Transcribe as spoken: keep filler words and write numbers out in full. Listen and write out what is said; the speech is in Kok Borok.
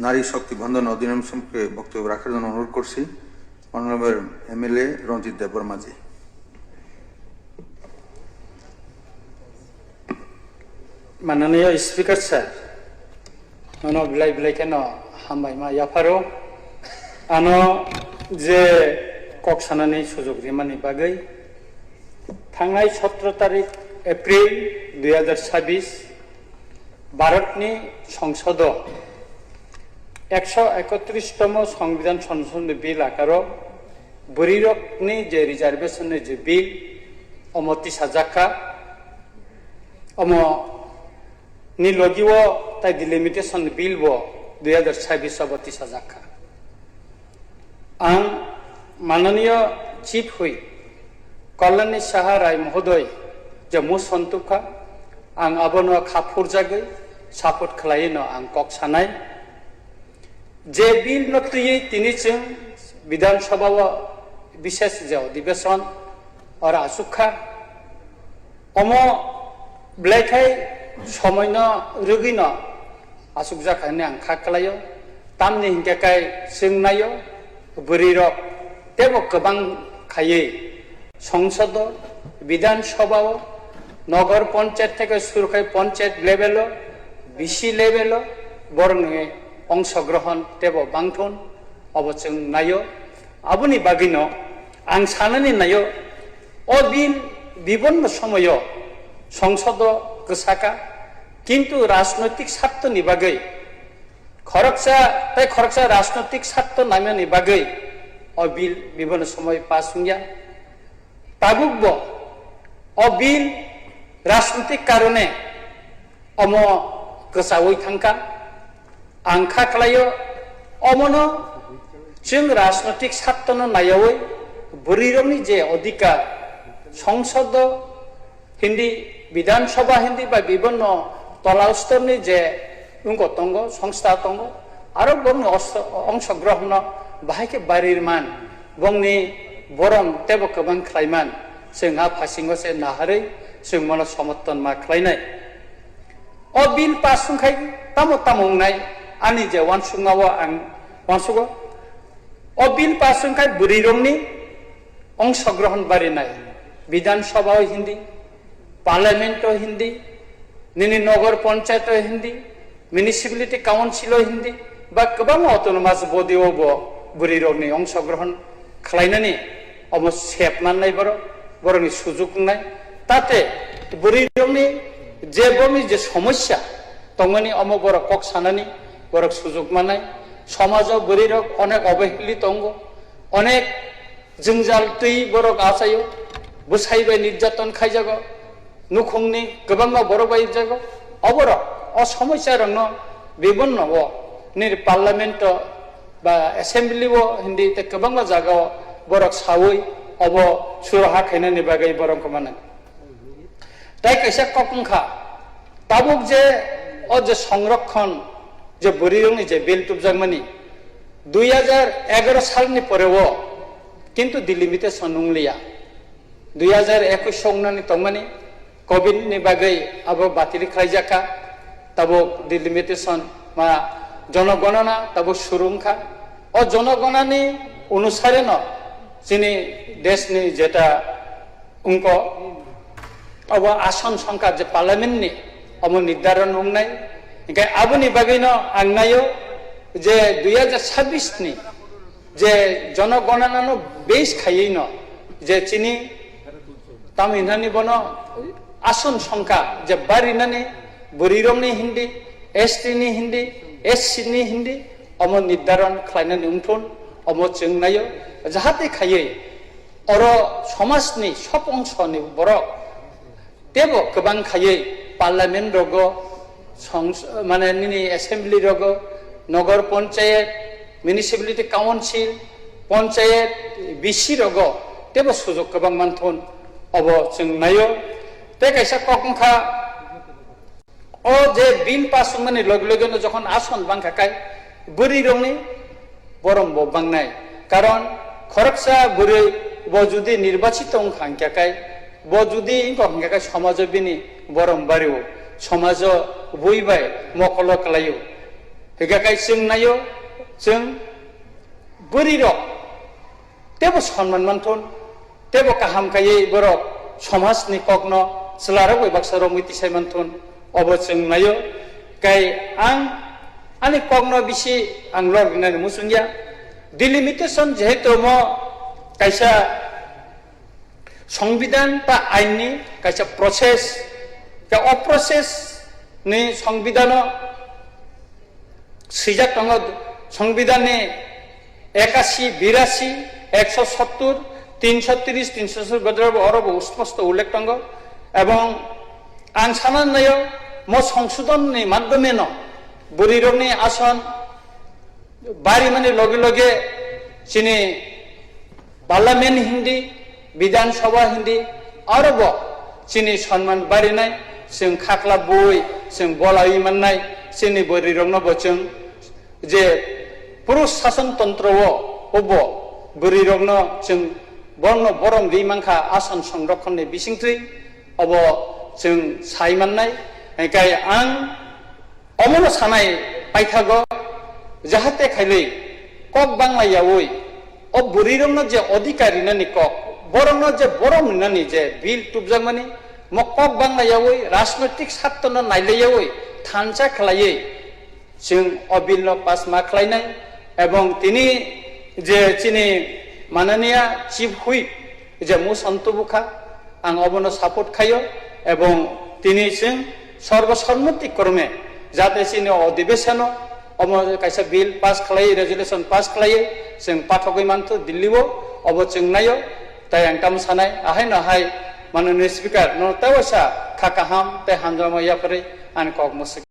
নারী শক্তি বন্দনা অধিনিয়ম সম্পর্কে বক্তব্য রাখার জন্য অনুরোধ করছি অনারেবল এমএলএ রঞ্জিত দেববর্মাজি। Mananiya Speaker sir, nono belai belai kheno hambai ma yapharo. Ano je kok sanani sujok rimani bagwi, thangnai sotro tarik April dui hazar sabis, Bharatni Songsodo ekso ekotris tomo Songbidan Sonsodni bill akaro bwrwirokni je reservation ni je bill, omo tisajak kha. Omo ni logi o tai delimitation bill bo dui hazar sabis o bo tisajak kha. Ang mananiya Chief Whip Kalyani Saha Rai Mohodoy je motion tubkha, ang abono kha phurjagwi support khwlaiwi no ang kok sanai. Je bill no twiwi tini chwng Bidhan Sabha o bises je odhibeson oro achuk kha. Omo belai khai somoi no rwgwi no achukjak hinwi ang kha kwlaio. Tamni hinkhe kai chwng naio, bwrwi rok tebo kwbang khaiwi Songsodo, Bidhan Sabha o, Nogor Panchayat theke suru khai Panchayat level o, B C level o borokni ongshogrohon tebo bangthun, obo chwng naio. Aboni bagwino ang sanani naio, o bill bibonno somoyo Songsodo kwsaka, kintu rajnoitik sartoni bagwi khoroksa tei khoroksa rajnoitik sarto naimani bagwi o bill bibonno somoi pass wngya. Tabukbo o bill rajnoitik karone omo kwchaui thangkha. Ang kha khlaio, omono chwng rajnoitik sartono naiyaui bwrwirokni je odhikar, Songsodo hindi, Bidhan Sabha hindi ba bibonno tola storni je wngko tongo, songstha tongo, aro bongni os-, ongshogrohonno bahai khe barirman, bongni borom tebo kwbang khlaiman, chwng a phasingo se naharwi chwng mono somorthon ma khlainai. O bill pass wngkhai tamo tamo wngnai, ani je uansukma o ang uansugo. O bill pass wngkhai bwrwirokni ongshogrohon barinai, Bidhan Sabha o hindi, Parliament o hindi, nini Nogor Panchayat o hindi, Municipality Council o hindi, ba kwbangma autonomous body o bo bwrwirokni ongshogrohon khlainani omo sep mannai borok, borokni sujuk wngnai. Tate bwrwirokni je bongni je somosya tongmani omo borok kok sanani, borok sujuk mannai. Somajo bwrwirok onek obeheli tongo, onek jwngjal twi borok achaio, bwsai bai nirjaton khaijago, nukhungni kwbangma borok bai jago. Oborok o somosya rokno bibonno o nini parliament o ba assembly o hindi tei kwbangma jaga o borok saui obo suraha khainani bagwi borok wngkha mano. Tai kaisa kok wngkha, tabuk je o je songrokhon je bwrwirokni je bill tubjakmani dui hajar egaroh salni pore o kintu delimitation wngliya. Dui hajar ekush o wngnani tongmani covid ni bagwi abo batili khlaijak kha, tabuk delimitation ma jonogonona tabuk suru wngkha. O jonogonani onusare no chini deshni jeta wngko, obo ason songkha je parliament ni omo nirdaron wngnai. Hinkhe aboni bagwino ang naio je dui hajar sabis ni je jonogononano base khaiwi no je chini tamo hinani bono ason songkha je barinani bwrwirokni hindi, S T ni hindi, S C ni hindi omo nirdaron khlainani wngthun, omo chwng naio jahate khaiwi oro somajni sop ongsoni borok tebo kwbang khaiwi parliament rogo, songs-, mane nini assembly rogo, nogor panchayat, municipality council, panchayat, B C rogo tebo sujok kwbang manthun, obo chwng naio. Tei kaisa kok wngkha, o je bill pass wngmani loge loge no jokhon ason bangkha kai bwrwi rokni borom bo bangnai. Karon khoroksa bwrwi bo judi nirbachito wngkha hwnkhe kai, bo judi wngkha hwnkhe kai somajo bini borom bario, somajo bui bai mokolo kwlaio. Hwnkhe kai chwng naio, chwng bwrwi rok tebo sonman manthun, tebo kaham kaiwi borok somaj ni kok no chwla rok bai baksa romwi tisai manthun, obo chwng naio. Kai ang ani kok no bisi ang log rinani muchung ya. Delimitation jehetu mo kaisa Songbidan ta ain ni kaisa process, ta o process ni songbidan o swijak tongo, songbidan ni ekashi, birashi, ekso sottur, tinso tris, tinso sottur bodol bo oro bo sposto ullekh tongo. Ebong ang sana naio mo songsodon ni madhyome no bwrwi rok ni ason bari mani loge loge chini Parliament hindi, Bidhan Sabha hindi, aro bo chini sonman barinai, chwng khakla bui, chwng bolaiwi mannai, chini bwrwi rokno bo chwng je Prush sason tontro o, obo bwrwi rokno chwng borno borom ri mankha ason songrokhon ni bisingtwi, obo chwng sai mannai. Hingkai ang Omono sanai paithago, jahate khailwi kok bangla yaui, o bwrwirokno je odhikar rinani kok, borokno je borom rinani je bill tubjakmani, mo kok bangla yaui, rajnoitik sattono nailai yaui, thansa khlaiwi chwng o bill no pass ma khlainai, ebong tini je chini mananiya Chief Whip, je motion tubukha, ang obono support khaio, ebong tini chwng sorbo sonmoti krome jate chini o odhibeshono omo kaisa bill pass khlai, resolution pass khlai, chwng pathogwi manthu Delhi o, obo chwng naio. Tai ang tamo sanai, ahaino hai mananiya speaker no tei waisa kha kaham tei hamjakma yapharwi ani kok mwswk.